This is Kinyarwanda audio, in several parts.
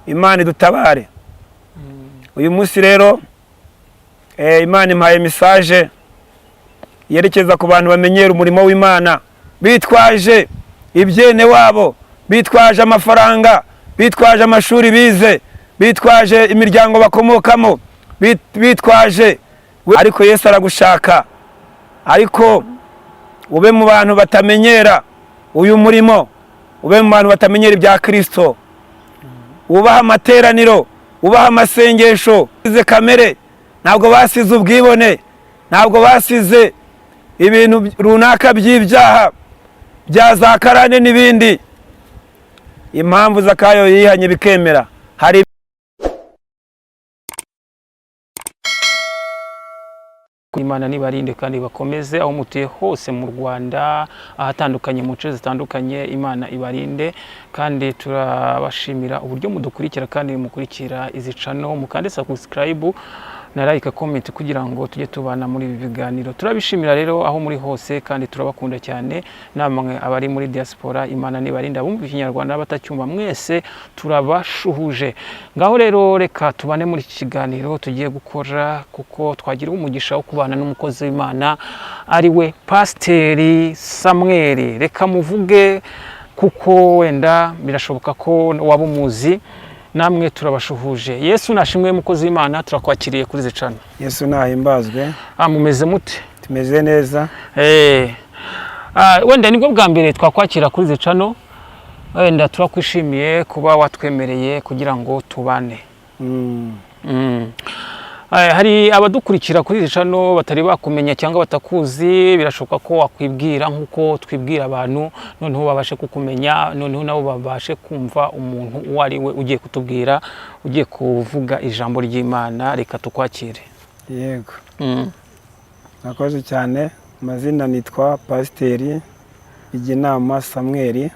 Imana idutabare. Uyu munsi rero Imana impaye message yerekeza ku bantu bamenyera umurimo w'Imana bitwaje ibyene wabo, bitwaje amafaranga, bitwaje amashuri bize, bitwaje imiryango bakomokamo, bitwaje. Ariko Yesu aragushaka. Ariko ube mu bantu batamenyera uyu murimo, ube mu bantu batamenyera ibya Kristo, wubaha amateraniro, wubaha amasengesho. Basize kamere, ntabwo basize ubwibone, ntabwo basize ibintu runaka by'ibyaha bya za karande n'ibindi. Impamvu Zakayo yihanye bikemera hari Imana nibarinde kandi bakomeze aho mutuye hose mu Rwanda, ahatandukanye, mu nce zitandukanye. Imana ibarinde kandi turabashimira uburyo mudukurikira kandi mukurikira izi channel. Mukande subscribe na like, comment kugira ngo tujye tubana muri ibi biganiro. Turabishimira rero aho muri hose kandi turabakunda cyane. Namwe abari muri diaspora, Imana nibarinde. Abumva Ikinyarwanda, batacyumva, mwese turabashuhuje. Ngaho rero reka tubane muri iki kiganiro tugiye gukora, kuko twagira umugisha wo kubana n'umukozi w'Imana, ari we Pasiteri Samweli. Reka muvuge kuko wenda birashoboka ko waba umuzi. Namwe turabashuhuje. Yesu nashimwe, mukozi w'Imana, turakwakiriye kuri zicana. Yesu nahimbazwe. Mumeze mute? Tumeze neza. Wenda nibwo bwa mbere twakwakira kuri zicano. Wenda turakwishimiye kuba watwemereye kugira ngo tubane. Hari abadukurikira kuri izi channel batari bakumenya cyangwa batakuzi. Birashoboka ko wakwibwira nk'uko twibwira abantu, noneho babashe kukumenya, noneho nabo babashe kumva umuntu uwo ari we ugiye kutubwira, ugiye kuvuga ijambo ry'Imana. Reka tukwakire. Yego. Murakoze cyane. Amazina nitwa Pasiteri Bijyinama Samweli.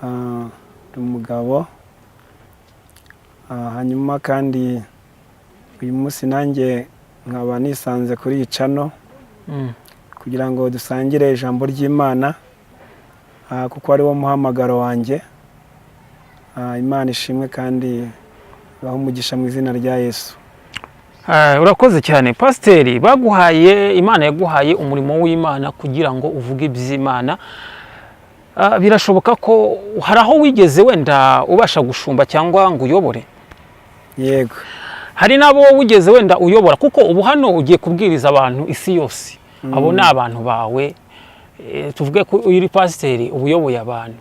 Ndi umugabo. Hanyuma kandi uyu munsi nanjye nkaba nisanze kuri iyi channel kugira ngo dusangire ijambo ry'Imana, kuko ari wo muhamagaro wanjye. Imana ishimwe kandi ibahe umugisha mu izina rya Yesu. Urakoze cyane, Pasiteri. Baguhaye, Imana yaguhaye umurimo w'Imana kugira ngo uvuge iby'Imana. Birashoboka ko hari aho wigeze wenda ubasha gushumba cyangwa ngo uyobore? Yego. Hari n'abo wigeze wenda uyobora? Kuko ubu hano ugiye kubwiriza abantu isi yose, abo ni abantu bawe. Tuvuge ko uri pasiteri, uba uyoboye abantu.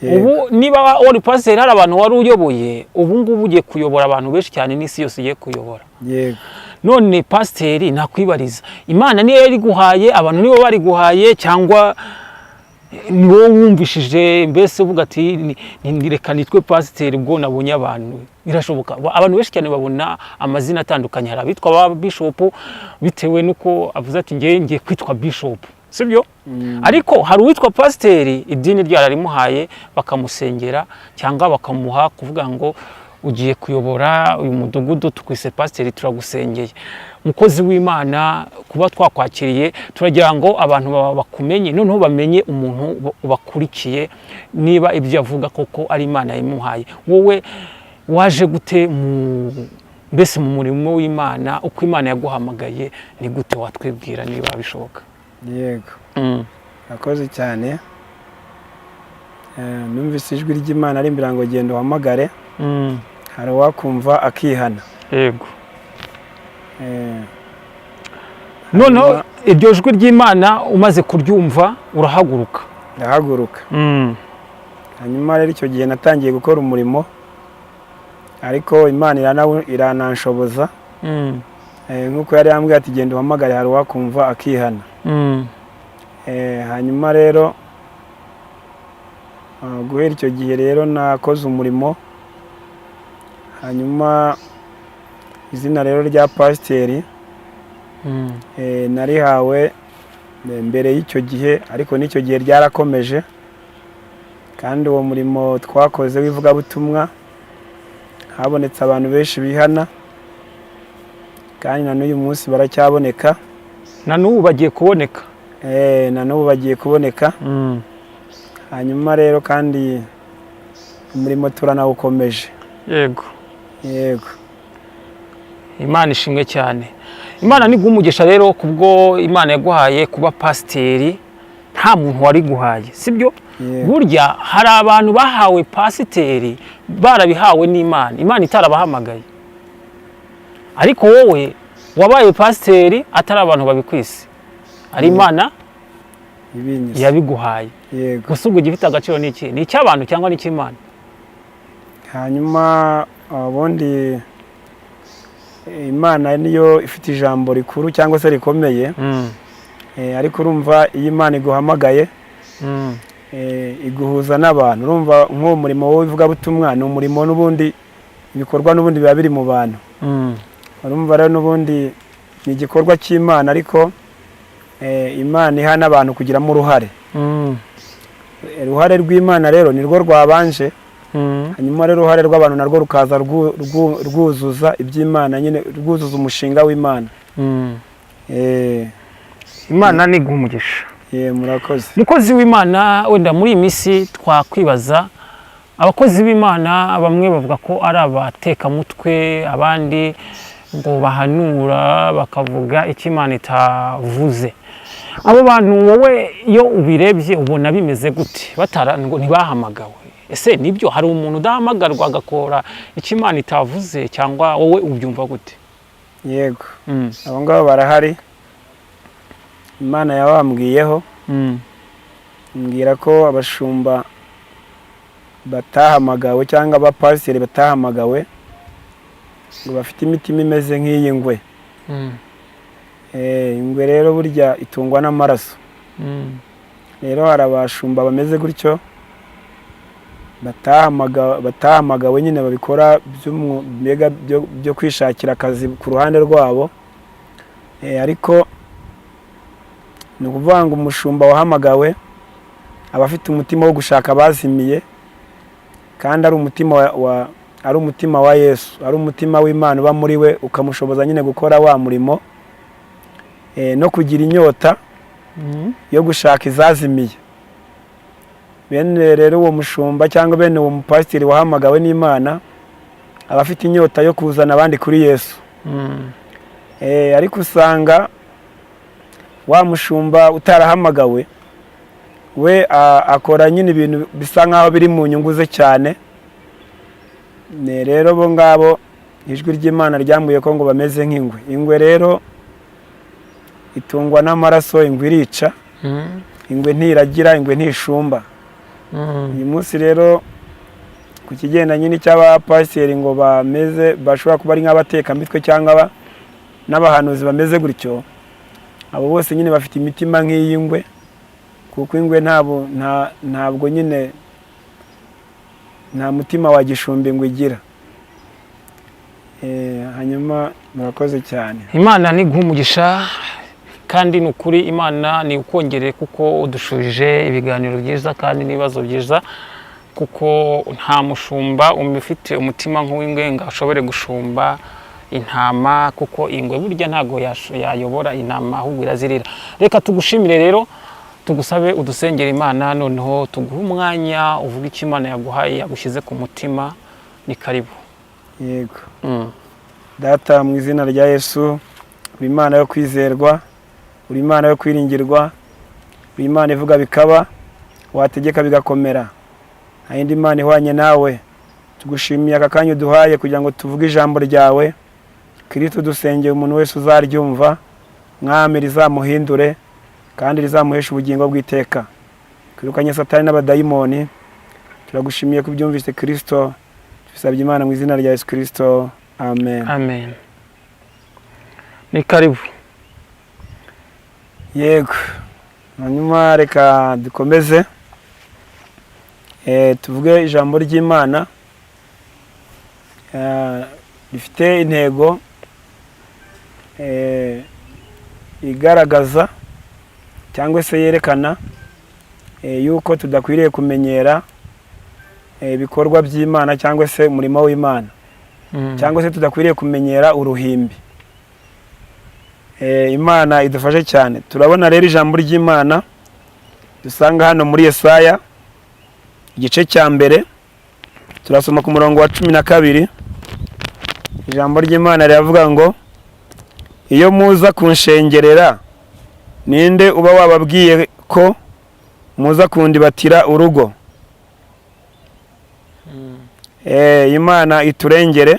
Ubu niba wari pasiteri, hari abantu wari uyoboye, ubu ngubu ugiye kuyobora abantu benshi cyane, n'isi yose ugiye kuyobora. Yego. None pasiteri, nakwibariza, Imana niyo yariguhaye, abantu nibo bariguhaye, cyangwa ni wowe wumvishije mbese uvuga ati "Reka nitwe pasiteri ubwo nabonye abantu"? Birashoboka, abantu benshi cyane babona amazina atandukanye. Hari abitwa ba bishopu bitewe n'uko avuze ati ngiye ngiye kwitwa bishopu, sibyo? Ariko hari uwitwa pasiteri idini ryararimuhaye, bakamusengera cyangwa bakamuha kuvuga ngo ugiye kuyobora uyu mudugudu, tukwise pasiteri, turagusengeye. Mukozi w'Imana, kuba twakwakiriye, turagira ngo abantu bakumenye, noneho bamenye umuntu bakurikiye, niba ibyo avuga koko ari Imana yamuhaye. Wowe waje gute mu mbese mu murimo w'Imana? Uko Imana yaguhamagaye ni gute? Watwibwira niba bishoboka. Yego. Murakoze cyane. Numvise ijwi ry'Imana rimbwira ngo genda uhamagare, hari uwakumva akihana. Noneho iryo jwi ry'Imana umaze kuryumva urahaguruka? Ndahaguruka. Hanyuma rero icyo gihe natangiye gukora umurimo, ariko Imana irananshoboza. Nk'uko yari yambwiye ati genda uhamagare, hari uwakumva akihana. Hanyuma rero guhera icyo gihe rero nakoze umurimo. Hanyuma izina rero rya pasiteri narihawe mbere y'icyo gihe, ariko n'icyo gihe ryarakomeje. Kandi uwo murimo twakoze w'ivugabutumwa habonetse abantu benshi bihana, kandi na n'uyu munsi baracyaboneka. Na n'ubu bagiye kuboneka. Na n'ubu bagiye kuboneka. Hanyuma rero kandi umurimo turanawukomeje. Yego. Yego. Imana ishimwe cyane. Imana niguha umugisha rero kubwo Imana yaguhaye kuba pasiteri, nta muntu wariguhaye, sibyo? Yego. Burya hari abantu bahawe pasiteri barabihawe n'Imana, Imana itarabahamagaye, ariko wowe wabaye pasiteri atari abantu babikwise, ari Imana ibinyise yabiguhaye. Yego. Gusa ubwo igifite agaciro ni iki? Ni icy'abantu cyangwa ni icy'Imana? Hanyuma ubundi Imana niyo ifite ijambo rikuru cyangwa se rikomeye. Ariko urumva iyo Imana iguhamagaye, iguhuza n'abantu. Urumva nk'uwo murimo w'ivugabutumwa ni umurimo n'ubundi ibikorwa n'ubundi biba biri mu bantu. Urumva rero n'ubundi ni igikorwa cy'Imana, ariko Imana iha n'abantu kugiramo uruhare. Uruhare rw'Imana rero ni rwo rwabanje, hanyuma rero uruhare rw'abantu narwo rukaza rwuzuza iby'Imana nyine, rwuzuza umushinga w'Imana. Imana niguha umugisha. Ye, murakoze. Mukozi w'Imana, wenda muri iyi minsi twakwibaza, abakozi b'Imana bamwe bavuga ko ari abatekamutwe, abandi ngo bahanura bakavuga icyo Imana itavuze. Abo bantu wowe iyo ubirebye ubona bimeze gute? Batara ngo ntibahamagawe, ese nibyo? Hari umuntu udahamagarwa agakora icyo Imana itavuze, cyangwa wowe ubyumva gute? Yego, abo ngabo barahari. Imana yabambwiyeho, mbwira ko abashumba batahamagawe cyangwa abapasiteri batahamagawe ngo bafite imitima imeze nk'iyi ngwe. Ingwe rero burya itungwa n'amaraso. Rero hari abashumba bameze gutyo batahamagawe nyine, babikora mbega byo kwishakira akazi ku ruhande rwabo. Ariko ni ukuvuga ngo umushumba wahamagawe aba afite umutima wo gushaka abazimiye, kandi ari umutima ari umutima wa Yesu, ari umutima w'Imana uba muri we, ukamushoboza nyine gukora wa murimo, no kugira inyota yo gushaka izazimiye. Bene rero uwo mushumba cyangwa bene uwo mupasiteri wahamagawe n'Imana aba afite inyota yo kuzana abandi kuri Yesu. Ariko usanga wa mushumba utarahamagawe we akora nyine ibintu bisa nk'aho biri mu nyungu ze cyane. Ne rero bo ngabo ijwi ry'Imana ryambwiye ko ngo bameze nk'ingwe. Ingwe rero itungwa n'amaraso, ingwe irica, ingwe ntiragira, ingwe ntishumba. Uyu munsi rero ku kigendanye n'icy'abapasiteri ngo bameze, bashobora kuba ari nk'abatekamitwe cyangwa n'abahanuzi bameze gutyo, abo bose nyine bafite imitima nk'iy'ingwe, kuko ingwe ntabwo nyine nta mutima wa gishumba ingwe igira. Hanyuma murakoze cyane. Imana niguha umugisha, kandi ni ukuri Imana ni ukongerere, kuko udushubije ibiganiro byiza kandi n'ibibazo byiza, kuko nta mushumba ufite umutima nk'uw'ingwe ngo ashobore gushumba intama, kuko ingwe burya ntabwo yayobora intama, ahubwo irazirira. Reka tugushimire rero, tugusabe udusengere Imana, noneho tuguhe umwanya uvuge icyo Imana yaguhaye, yagushyize ku mutima. Ni karibu. Yego. Data, mu izina rya Yesu, uri Imana yo kwizerwa, uri Imana yo kwiringirwa, uri Imana ivuga bikaba, wategeka bigakomera. Nta yindi Mana ihwanye nawe. Tugushimiye aka kanya uduhaye kugira ngo tuvuge ijambo ryawe. Kristo, dusengeye umuntu wese uzaryumva, Mwami, rizamuhindure kandi rizamuheshe ubugingo bw'iteka. Twirukanye Satani n'abadayimoni. Turagushimiye ko ubyumvise, Kristo. Tubisabye Imana mu izina rya Yesu Kristo, amen. Amen. Ni karibu. Yego, hanyuma reka dukomeze, tuvuge ijambo ry'Imana rifite intego igaragaza cyangwa se yerekana yuko tudakwiriye kumenyera ibikorwa by'Imana cyangwa se umurimo w'Imana, cyangwa se tudakwiriye kumenyera uruhimbi. Imana idufashe cyane. Turabona rero ijambo ry'Imana dusanga hano muri Yesaya igice cya mbere. Turasoma ku murongo wa 12. Ijambo ry'Imana riravuga ngo: "Iyo muza kunshengerera, ninde uba wababwiye ko muza kundibatira urugo?" Imana iturengere.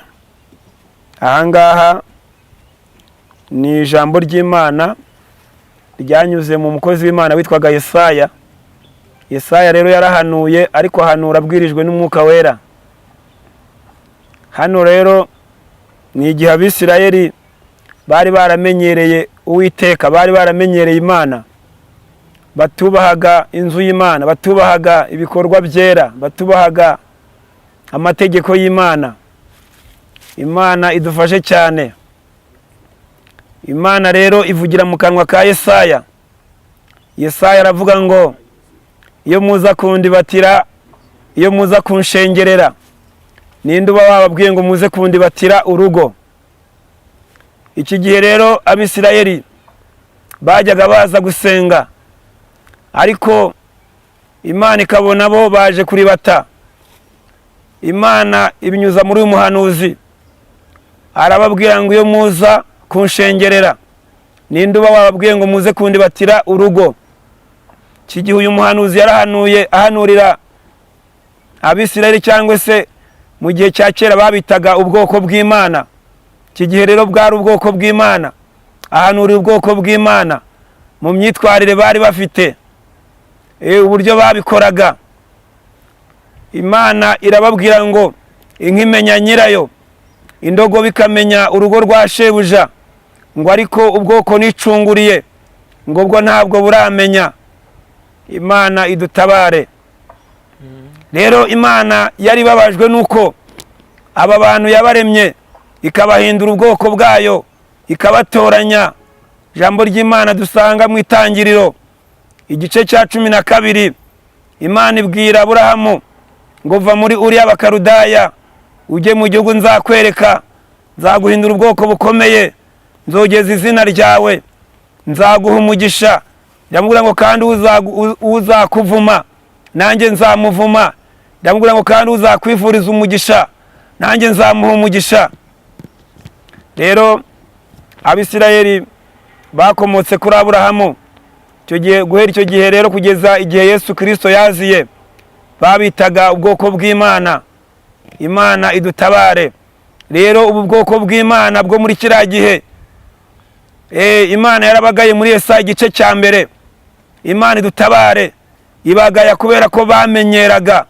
Ahangaha ni ijambo ry'Imana ryanyuze mu mukozi w'Imana witwaga Yesaya. Yesaya rero yarahanuye, ariko ahanura abwirijwe n'Umwuka Wera. Hano rero ni igihe Abisirayeli bari baramenyereye Uwiteka, bari baramenyereye Imana, batubahaga inzu y'Imana, batubahaga ibikorwa byera, batubahaga amategeko y'Imana. Imana idufashe cyane. Imana rero ivugira mu kanwa ka Yesaya. Yesaya aravuga ngo: "Iyo muza kundibatira, iyo muza kunshengerera, ninde uba wababwiye ngo muze kundibatira urugo?" Iki gihe rero Abisirayeli bajyaga baza gusenga, ariko Imana ikabona bo baje kuribata. Imana ibinyuza muri uyu muhanuzi, arababwira ngo: "Iyo muza kunshengerera, ninde uba wababwiye ngo muze kundibatira urugo?" Iki gihe uyu muhanuzi yarahanuye, ahanurira Abisirayeli, cyangwa se mu gihe cya kera babitaga ubwoko bw'Imana. Iki gihe rero bwari ubwoko bw'Imana. Ahanurira ubwoko bw'Imana mu myitwarire bari bafite, uburyo babikoraga. Imana irababwira ngo: "Inka imenya nyirayo, indogobe ikamenya urugo rwa shebuja, ngo ariko ubwoko nicunguriye, ngo bwo ntabwo buramenya." Imana idutabare. Rero Imana yari ibabajwe n'uko aba bantu yabaremye, ikabahindura ubwoko bwayo, ikabatoranya. Ijambo ry'Imana dusanga mu Itangiriro igice cya 12, Imana ibwira Aburahamu ngo: "Va muri Uriya Bakarudaya, ujye mu gihugu nzakwereka. Nzaguhindura ubwoko bukomeye, nzogeza izina ryawe, nzaguha umugisha." Ndamubwira ngo: "Kandi uzakuvuma nanjye nzamuvuma." Ndamubwira ngo: "Kandi uzakwifuriza umugisha nanjye nzamuha umugisha." Rero Abisirayeli bakomotse kuri Aburahamu. Icyo gihe, guhera icyo gihe rero kugeza igihe Yesu Kirisito yaziye, babitaga ubwoko bw'Imana. Imana idutabare. Rero ubu bwoko bw'Imana bwo muri kiriya gihe, Imana yarabagaye muri Yesaya igice cya 1. Imana idutabare. Ibagaya kubera ko bamenyeraga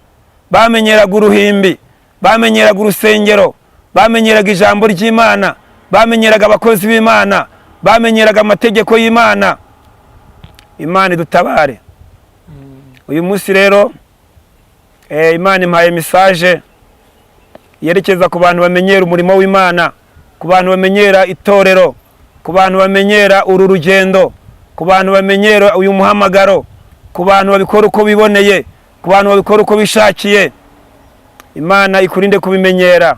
uruhimbi, bamenyeraga urusengero, bamenyeraga ijambo ry'Imana, bamenyeraga abakozi b'Imana, bamenyeraga amategeko y'Imana. Imana idutabare. Uyu munsi rero Imana impaye message yerekeza ku bantu bamenyera umurimo w'Imana, ku bantu bamenyera itorero, ku bantu bamenyera uru rugendo, ku bantu bamenyera uyu muhamagaro, ku bantu babikora uko biboneye, ku bantu babikora uko bishakiye. Imana ikurinde kubimenyera.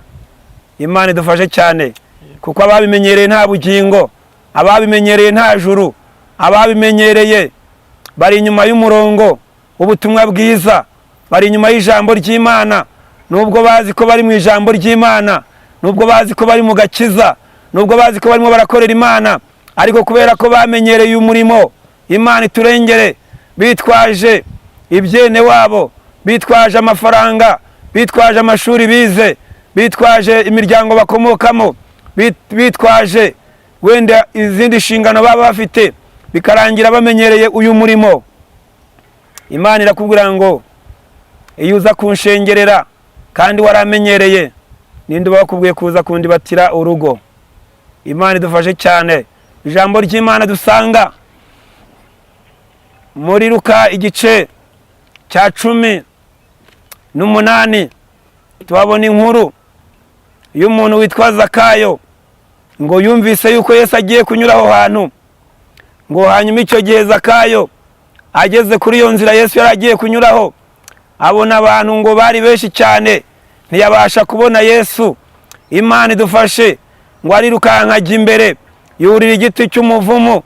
Imana idufashe cyane, kuko ababimenyereye nta bugingo, ababimenyereye nta juru, ababimenyereye bari inyuma y'umurongo w'ubutumwa bwiza, bari inyuma y'ijambo ry'Imana. Nubwo bazi ko bari mu ijambo ry'Imana, nubwo bazi ko bari mu gakiza, nubwo bazi ko barimo barakorera Imana, ariko kubera ko bamenyereye umurimo, Imana iturengere, bitwaje ibyene wabo, bitwaje amafaranga, bitwaje amashuri bize, bitwaje imiryango bakomokamo, bitwaje wenda izindi nshingano baba bafite, bikarangira bamenyereye uyu murimo. Imana irakubwira ngo: "Iyo uza kunshengerera kandi waramenyereye, ninde uba wakubwiye kuza kundibatira urugo?" Imana idufashe cyane. Ijambo ry'Imana dusanga muri Luka igice cya 18, tuhabona inkuru y'umuntu witwa Zakayo. Ngo yumvise yuko Yesu agiye kunyura aho hantu. Ngo hanyuma icyo gihe Zakayo ageze kuri iyo nzira Yesu yari agiye kunyuraho, abona abantu ngo bari benshi cyane, ntiyabasha kubona Yesu. Imana idufashe. Ngo arirukanka ajya imbere, yurira igiti cy'umuvumu.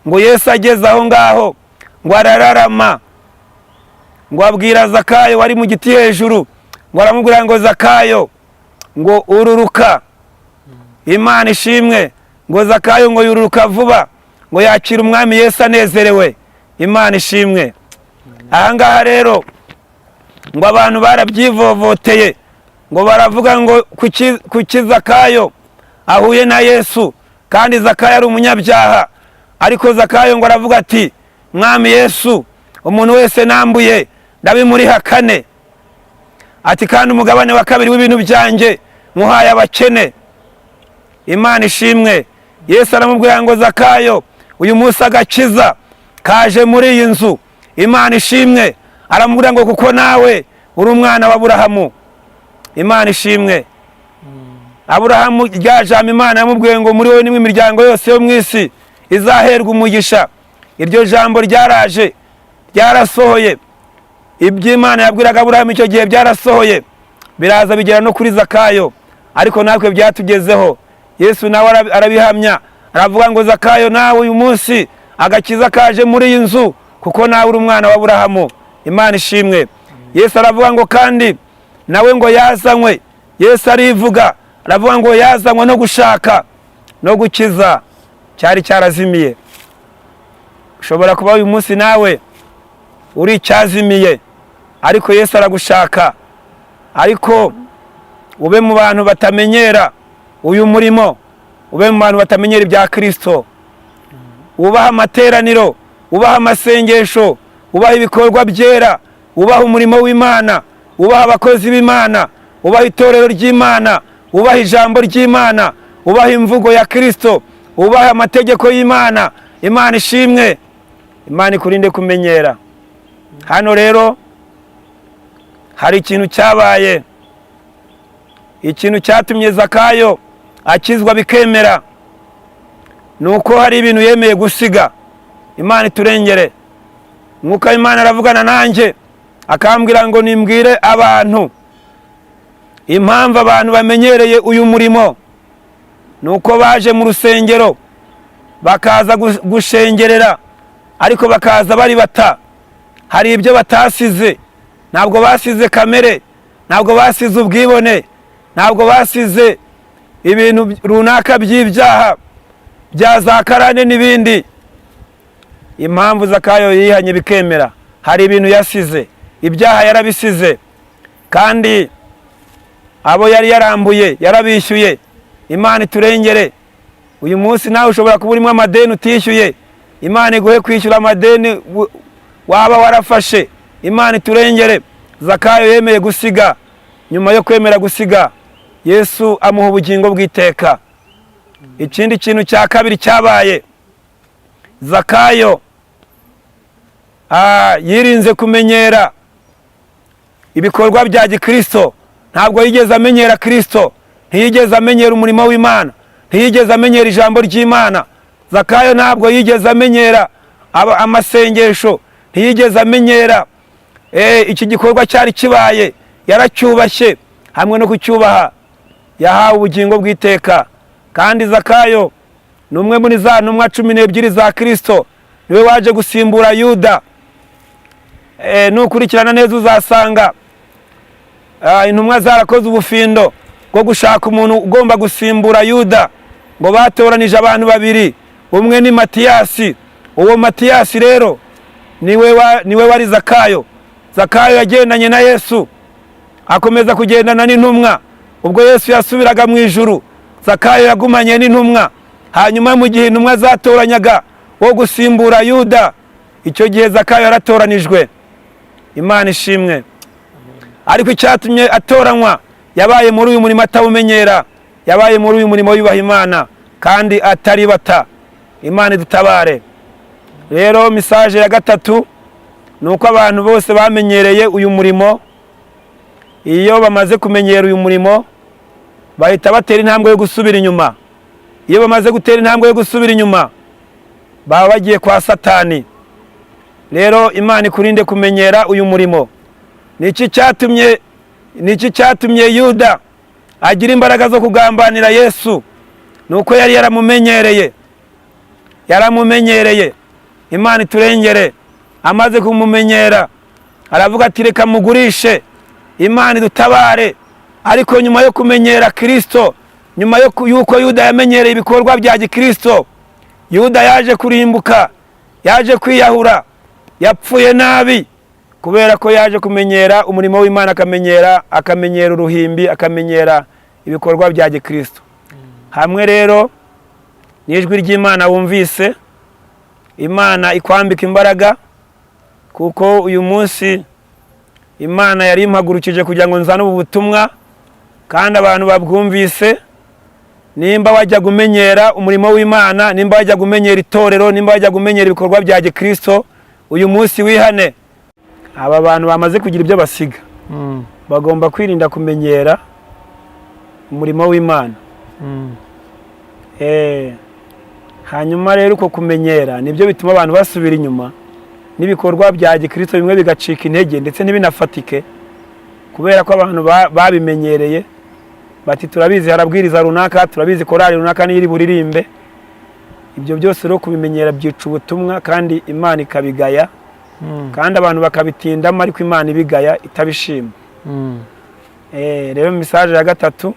Ngo Yesu ageze aho ngaho, ngo arararama, ngo abwira Zakayo wari mu giti hejuru Ngo aramubwira ngo Zakayo ngo ururuka. Imana ishimwe. Ngo Zakayo ngo yururuka vuba, ngo yakira umwami Yesu anezerewe. Imana ishimwe. Ahangaha rero ngo abantu barabyivovoteye, ngo baravuga ngo kuki Zakayo ahuye na Yesu kandi Zakayo ari umunyabyaha? Ariko Zakayo ngo aravuga ati: "Mwami Yesu, umuntu wese nambuye ndabimuriha kane." Ati: "Kandi umugabane wa kabiri w'ibintu byanjye muhaye abakene." Imana ishimwe. Yesu aramubwira ngo: "Zakayo, uyu munsi agakiza kaje muri iyi nzu." Imana ishimwe. Aramubwira ngo: "Kuko nawe uri umwana wa Aburahamu." Imana ishimwe. Aburahamu, rya jambo Imana yamubwiye ngo: "Muri wowe nimwe imiryango yose yo mu isi izaherwa umugisha." Iryo jambo ryaraje, ryarasohoye. Iby'Imana yabwiraga Aburahamu icyo gihe byarasohoye, biraza bigera no kuri Zakayo, ariko natwe byatugezeho. Yesu nawe arabihamya, aravuga ngo: "Zakayo, nawe uyu munsi agakiza kaje muri iyi nzu, kuko nawe uri umwana wa Aburahamu." Imana ishimwe. Yesu aravuga ngo kandi nawe ngo yazanywe, Yesu arivuga, aravuga ngo yazanywe no gushaka no gukiza cyari cyarazimiye. Ushobora kuba uyu munsi nawe uri icyazimiye, ariko Yesu aragushaka. Ariko ube mu bantu batamenyera uyu murimo, ube mu bantu batamenyera ibya Kirisito, wubaha amateraniro, wubaha amasengesho, wubaha ibikorwa byera, wubaha umurimo w'Imana, wubaha abakozi b'Imana, wubaha itorero ry'Imana, wubaha ijambo ry'Imana, wubaha imvugo ya Kirisito, wubaha amategeko y'Imana. Imana ishimwe. Imana ikurinde kumenyera. Hano rero hari ikintu cyabaye, ikintu cyatumye Zakayo akizwa bikemera, ni uko hari ibintu yemeye gusiga. Imana iturengere. Mwuka w'Imana aravugana nanjye, akambwira ngo nimbwire abantu impamvu abantu bamenyereye uyu murimo ni uko baje mu rusengero, bakaza gushengerera, ariko bakaza bari bata. Hari ibyo batasize. Ntabwo basize kamere, ntabwo basize ubwibone, ntabwo basize ibintu runaka by'ibyaha bya za karande n'ibindi. Impamvu Zakayo yihanye bikemera, hari ibintu yasize. Ibyaha yarabisize, kandi abo yari yarambuye yarabishyuye. Imana iturengere. Uyu munsi nawe ushobora kuba urimo amadeni utishyuye. Imana iguhe kwishyura amadeni waba warafashe. Imana iturengere. Zakayo yemeye gusiga. Nyuma yo kwemera gusiga, Yesu amuha ubugingo bw'iteka. Ikindi kintu cya kabiri cyabaye, Zakayo yirinze kumenyera ibikorwa bya gikristo. Ntabwo yigeze amenyera Kirisito, ntiyigeze amenyera umurimo w'Imana, ntiyigeze amenyera ijambo ry'Imana. Zakayo ntabwo yigeze amenyera amasengesho, ntiyigeze amenyera iki gikorwa cyari kibaye. Yaracyubashye. Hamwe no kucyubaha, yahawe ubugingo bw'iteka. Kandi Zakayo ni umwe muri za ntumwa 12 za Kirisito, niwe waje gusimbura Yuda. Nukurikirana neza uzasanga intumwa zarakoze ubufindo bwo gushaka umuntu ugomba gusimbura Yuda. Ngo batoranije abantu babiri, umwe ni Matiyasi. Uwo Matiyasi rero niwe wari Zakayo. Zakayo yagendanye na Yesu, akomeza kugendana n'intumwa. Ubwo Yesu yasubiraga mu ijuru, Zakayo yagumanye n'intumwa. Hanyuma mu gihe intumwa zatoranyaga wo gusimbura Yuda, icyo gihe Zakayo yaratoranijwe. Imana ishimwe. Ariko icyatumye atoranywa, yabaye muri uyu murimo atawumenyera, yabaye muri uyu murimo yubaha Imana kandi atari bata. Imana idutabare. Rero message ya gatatu ni uko abantu bose bamenyereye uyu murimo, iyo bamaze kumenyera uyu murimo bahita batera intambwe yo gusubira inyuma. Iyo bamaze gutera intambwe yo gusubira inyuma, baba bagiye kwa Satani. Rero Imana ikurinde kumenyera uyu murimo. Ni iki cyatumye Yuda agira imbaraga zo kugambanira Yesu? Ni uko yari yaramumenyereye, yaramumenyereye. Imana iturengere. Amaze kumumenyera aravuga ati: "Reka mugurishe." Imana idutabare. Ariko nyuma yo kumenyera Kirisito, nyuma y'uko Yuda yamenyereye ibikorwa bya gikirisito, Yuda yaje kurimbuka, yaje kwiyahura, yapfuye nabi, kubera ko yaje kumenyera umurimo w'Imana, akamenyera uruhimbi, akamenyera ibikorwa bya gikirisito. Hamwe rero n'ijwi ry'Imana wumvise, Imana ikwambika imbaraga, kuko uyu munsi Imana yari impagurukije kugira ngo nzane ubu butumwa, kandi abantu babwumvise. Nimba wajyaga umenyera umurimo w'Imana, nimba wajyaga umenyera itorero, nimba wajyaga umenyera ibikorwa bya gikirisito, uyu munsi wihane. Aba bantu bamaze kugira ibyo basiga bagomba kwirinda kumenyera umurimo w'Imana. Hanyuma rero uko kumenyera nibyo bituma abantu basubira inyuma, n'ibikorwa bya gikirisito bimwe bigacika intege, ndetse ntibinafatike, kubera ko abantu babimenyereye. Bati turabizi harabwiriza runaka, turabizi korali runaka niyo iri buririmbe. Ibyo byose rero kubimenyera byica ubutumwa, kandi Imana ikabigaya, kandi abantu bakabitindamo, ariko Imana ibigaya itabishima. Rero message ya gatatu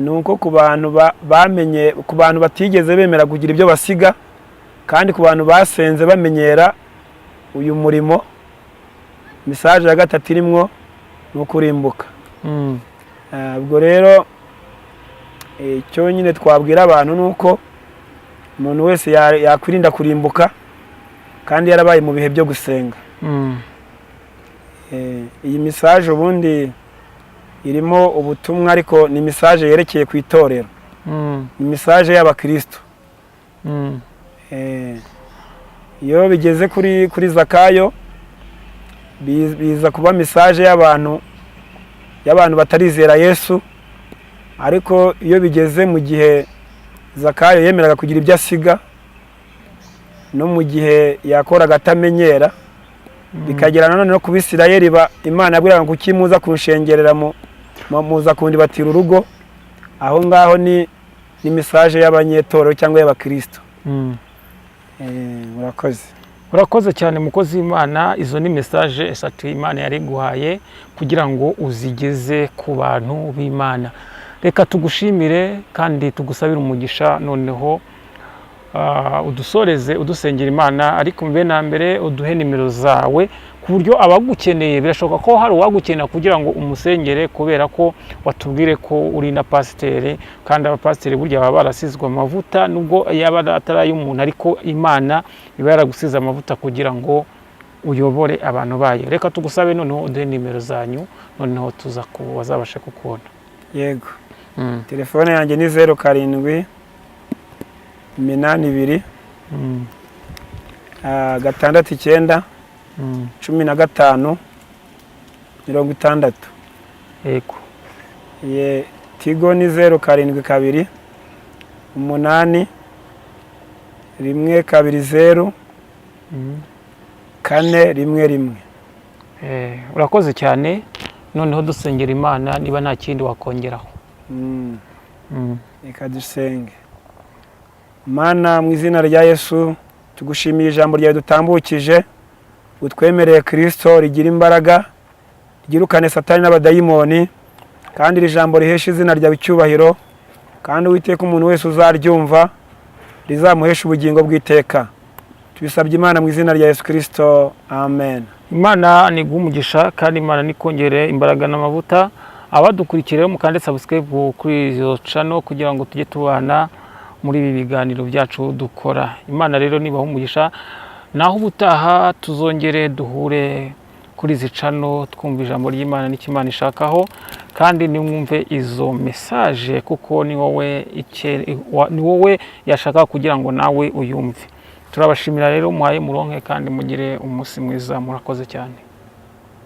ni uko ku bantu bamenye, ku bantu batigeze bemera kugira ibyo basiga, kandi ku bantu basenze bamenyera uyu murimo, message ya gatatu irimwo ni ukurimbuka. Ubwo rero icyo nyine twabwira abantu ni uko umuntu wese yakwirinda kurimbuka kandi yarabaye mu bihe byo gusenga. Iyi message ubundi irimo ubutumwa, ariko ni message yerekeye ku itorero, ni message y'abakristo. Iyo bigeze kuri Zakayo, biza kuba message y'abantu batarizera Yesu. Ariko iyo bigeze mu gihe Zakayo yemeraga kugira ibyo asiga, no mu gihe yakoraga atamenyera, bikagera nanone no ku Bisirayeli, Imana yabwiraga ngo kuki muza kunshengerera, muza kundibatira urugo. Aho ngaho ni message y'abanyetorero cyangwa y'abakristo. Murakoze. Urakoze cyane, mukozi w'Imana. Izo ni message eshatu Imana yari iguhaye kugira ngo uzigeze ku bantu b'Imana. Reka tugushimire kandi tugusabire umugisha. Noneho udusoreze udusengera Imana, ariko mbere na mbere uduhe nimero zawe, ku buryo abagukeneye, birashoboka ko hari uwagukenera kugira ngo umusengere, kubera ko watubwire ko uri na pasiteri, kandi abapasiteri burya baba barasizwe amavuta, nubwo yaba atari ay'umuntu, ariko Imana iba yaragusize amavuta kugira ngo uyobore abantu bayo. Reka tugusabe noneho uduhe nimero zanyu, noneho tuza ku bazabashe kukubona. Yego. Telefone yanjye ni 0782 69 15 60. Yego. Ye, Tigo ni 072 8 1 2 0 4 1 1. Urakoze cyane. Noneho dusengera Imana, niba nta kindi wakongeraho. Reka dusenge. Mana, mu izina rya Yesu, tugushimiye ijambo ryawe dutambukije, utwemereye Kirisito, rigira imbaraga, ryirukane Satani n'abadayimoni, kandi iri jambo rihesha izina ryawe icyubahiro, kandi Uwiteka, umuntu wese uzaryumva rizamuhesha ubugingo bw'iteka. Tubisabye Imana mu izina rya Yesu Kirisito, amen. Imana niguhe umugisha, kandi Imana nikongere imbaraga n'amavuta. Abadukurikiye rero, mukande subscribe kuri izo channel kugira ngo tujye tubana muri ibi biganiro byacu dukora. Imana rero nibaha umugisha. Naho ubutaha tuzongere duhure kuri izi channel, twumva ijambo ry'Imana n'icyo Imana ishakaho, kandi nimwumve izo message, kuko ni wowe yashaka kugira ngo nawe uyumve. Turabashimira rero, muhaye muronke kandi mugire umunsi mwiza. Murakoze cyane.